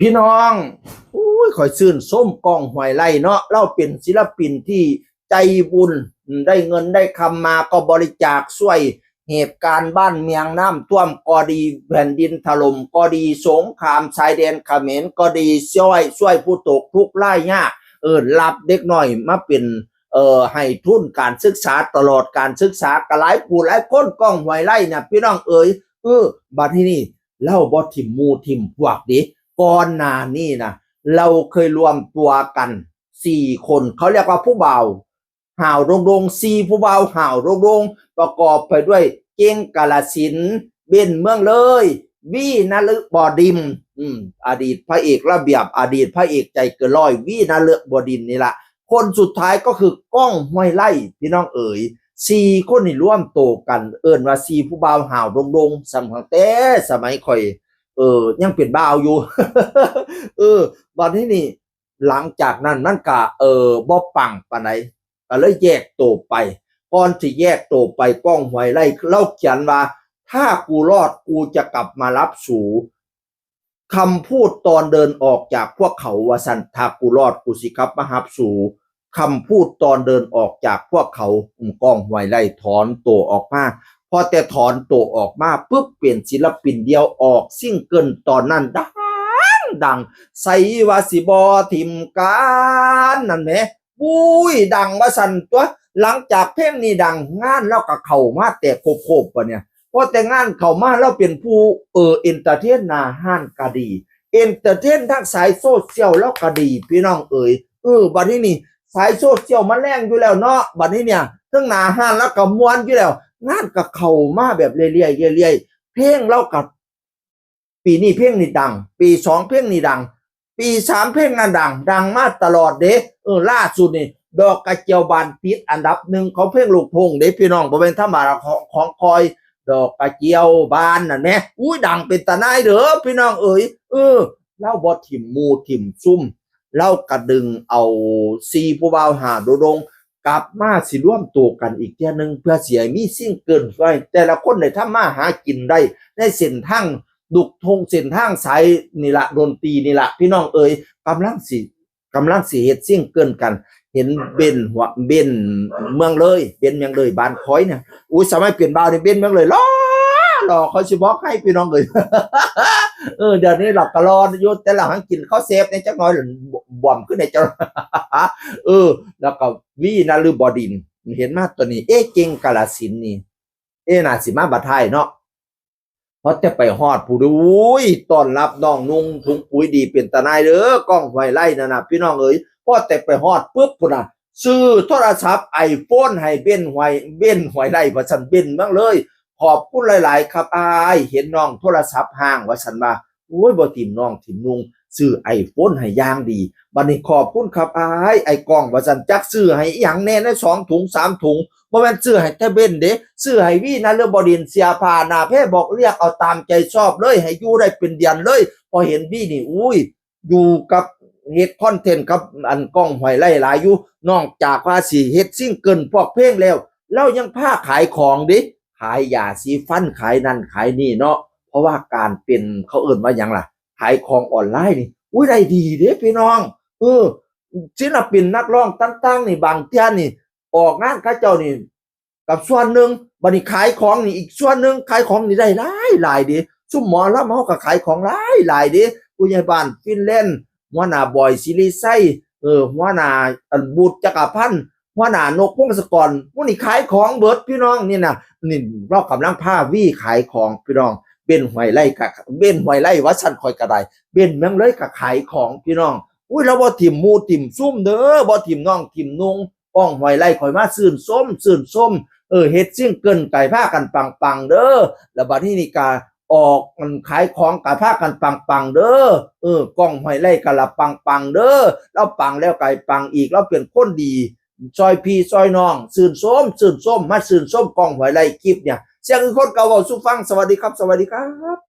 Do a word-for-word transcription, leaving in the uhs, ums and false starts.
พี่น้อง อุ้ย ข้อยชื่นชมก้อง ห้วยไร่ เนาะ ลาวเป็นศิลปินที่ใจบุญ ได้เงินได้คำมาก็บริจาคช่วยเหตุการณ์บ้านเมือง น้ำท่วมก็ดี แผ่นดินถล่มก็ดี สงครามชายแดนเขมรก็ดี ช่วย ช่วยผู้ตกทุกข์ไร้ยาก เออ รับเด็กน้อยมาเป็น เอ่อ ให้ทุนการศึกษา ตลอดการศึกษา ก็หลายผู้หลายคน ก้อง ห้วยไร่ เนี่ย พี่น้องเอ๋ย เออ บัดทีนี้ ลาวบ่ถิ่มหมู่ถิ่มพวกเด้ ก่อนหน้านี้นะ ลาวเคยรวมตัวกันสี่คน เขาเรียกว่าผู้บ่าวห่าวโด่งๆ สี่ผู้บ่าวห่าวโด่งๆ ประกอบไปด้วย เก่ง กาลสินธุ์ เบ้น เมืองเลย วี นฤบดินทร์ อืม อดีตพระเอกระเบียบ อดีตพระเอกใจเกินร้อย วี นฤบดินทร์ นี่ละ คนสุดท้ายก็คือก้อง ห้วยไร่ พี่น้องเอ๋ย สี่คนนี่รวมโตกัน เอิ้นว่าสี่ผู้บ่าวห่าวโด่งๆ สำตั้งแต่สมัยข้อย เออ ยังเป็นบ่าวอยู่ เออ บัดนี้นี่ หลังจากนั้นมันก็ เออ บ่ปังปานใด ก็เลยแยกโตไป ก่อนสิแยกโตไป ก้อง ห้วยไร่ ลาวเขียนว่า ถ้ากูรอดกูจะกลับมารับสู คำพูดตอนเดินออกจากพวกเขา ว่าซั่น ถ้ากูรอดกูสิกลับมารับสู คำพูดตอนเดินออกจากพวกเขา อืม ก้อง ห้วยไร่ ถอนโตออกมา พอแต่ถอนโตออกมาปุ๊บ เป็นศิลปินเดี่ยว ออกซิงเกิลตอนนั้นดัง ดัง ใส่ว่าสิบ่ถิ่มกัน นั่นแหม อุ้ย ดังว่าซั่นตั๊ว หลังจากเพลงนี้ดัง งานลาวก็เข้ามาแตกโคบๆ บัดเนี่ย พอแต่งานเข้ามา ลาวเป็นผู้ เออ เอนเตอร์เทนหน้าร้านก็ดี เอนเตอร์เทนทางสายโซเชียลลาวก็ดี พี่น้องเอ๋ย เออ บัดนี้นี่ สายโซเชียลมันแรงอยู่แล้วเนาะ บัดนี้เนี่ย เทิงหน้าร้านลาวก็ม่วนอยู่แล้ว งานก็เข้ามาแบบเรื่อยๆ เรื่อยๆ เพลงลาวก็ ปีนี้เพลงนี้ดัง ปีสองเพลงนี้ดัง ปีสามเพลงนั้นดัง ดังมาตลอดเด้ เออ ล่าสุดนี่ ดอกกระเจียวบานติดอันดับหนึ่งของเพลงลูกทุ่งเด้ พี่น้อง บ่แม่นธรรมดา ของ ของข้อย ดอกกระเจียวบานนั่นแหม อุ้ย ดังเป็นตาหน่ายเด้อ พี่น้องเอ๋ย เออ ลาวบ่ถิ่มหมู่ถิ่มซุม ลาวก็ดึงเอาสี่ผู้บ่าวห่าวโด่งๆ กลับมาสิรวมตัวกันอีกเทื่อหนึ่ง เพื่อสิให้มีซิงเกิล เพื่อให้แต่ละคนได้ทำมาหากินได้ ในเส้นทางลูกทุ่ง เส้นทางสายนี่ละ ดนตรีนี่ละ พี่น้องเอ๋ย กำลังสิ กำลังสิเฮ็ดซิงเกิลกัน เห็นเบ้น หัว เบ้น เมืองเลย เบ้น เมืองเลย บ้านข้อยเนี่ย อุ้ย สมัยเป็นบ่าวนี่ เบ้น เมืองเลย หล่อ หล่อ ข้อยสิบอกให้ พี่น้องเอ๋ย เออ เดี๋ยวนี้ลาวก็หล่ออยู่ แต่ลาวหังกินข้าวแซ่บแหน่จักหน่อย บวมขึ้นแหน่จัก เออ แล้วก็วี นฤบดินทร์ เห็นมาตอนนี้ เอ๊ะ เก่งกาลสินธุ์นี่ เอ๊ะ น่าสิมาบัดท้ายเนาะ พอแต่ไปฮอดพุ้น อุ้ย ต้อนรับน้องนุ่งถุงปุ๋ยดีเป็นตาหน่ายเด้อ ก้อง ห้วยไร่ นั่นน่ะ พี่น้องเอ๋ย พอแต่ไปฮอดปุ๊บพุ้นน่ะ ซื้อโทรศัพท์ไอโฟนให้เบ้น ห้วย เบ้น ห้วยไร่ ว่าซั่น เบ้น เมืองเลย ขอบคุณหลายๆ ครับอ้าย เห็นน้องโทรศัพท์ฮ้าง ว่าซั่นว่า โอ้ย บ่ถิ่มน้องถิ่มนุ่ง ซื้อไอโฟนให้อย่างดี บัดนี้ขอบคุณครับอ้าย ไอ้ก้อง ว่าซั่น จักซื้อให้อิหยังแหน่ ในสองถุงสามถุง บ่แม่นซื้อให้แต่เบ้นเด้ ซื้อให้วี นฤบดินทร์ เสื้อผ้าหน้าแพรบอกเลือกเอาตามใจชอบเลย ให้อยู่ได้เป็นเดือนเลย พอเห็นวีนี่ อุ้ย อยู่กับ เฮ็ดคอนเทนต์กับอันก้อง ห้วยไร่ หลายอยู่ นอกจากว่าสิเฮ็ดซิงเกิลพวกเพลงแล้ว ลาวยังพาขายของเด้ ขายยาสีฟัน ขายนั่นขายนี่เนาะ เพราะว่าการเป็น เขาเอิ้นว่าหยังล่ะ ขายของออนไลน์นี่ อุ้ย ได้ดีเด้พี่น้อง เออ ศิลปินนักร้องต่างๆ นี่ บางเทื่อนี่ ออกงานเขาเจ้านี่ กับส่วนหนึ่ง บัดนี้ขายของนี่อีกส่วนหนึ่ง ขายของนี่ได้หลายหลายเด้ ซุมหมอลำเฮาก็ขายของหลายหลายเด้ ผู้ใหญ่บ้านฟินแลนด์ หัวหน้าบอย ศิริชัย เออ หัวหน้า อัน บูธ จักรพันธ์ หัวหน้านก พงศกร หมู่นี่ขายของเบิดพี่น้อง นี่น่ะ นี่ลาวกำลังพาวีขายของพี่น้อง เบ้น ห้วยไร่ ก็ เบ้น ห้วยไร่ ว่าซั่น ข้อยก็ได้ เบ้น เมืองเลย ก็ขายของพี่น้อง อุ้ย ลาวบ่ถิ่มหมู่ถิ่มซุมเด้อ บ่ถิ่มน้องถิ่มนุ่ง ก้อง ห้วยไร่ ข้อยมาชื่นชม ชื่นชม เออ เฮ็ดซิงเกิลก็ให้พากันปังๆ เด้อ แล้วบัดนี้นี่ก็ออก อัน ขายของก็ให้พากันปังๆ เด้อ เออ ก้อง ห้วยไร่ ก็ละปังๆ เด้อ ลาวปังแล้วก็ให้ปังอีก ลาวเป็นคนดี ซ่อยพี่ซ่อยน้อง ชื่นชม ชื่นชม มาชื่นชมก้อง ห้วยไร่ คลิปเนี่ย เสียงคือคนเก่าเว้าสู่ฟัง สวัสดีครับ สวัสดีครับ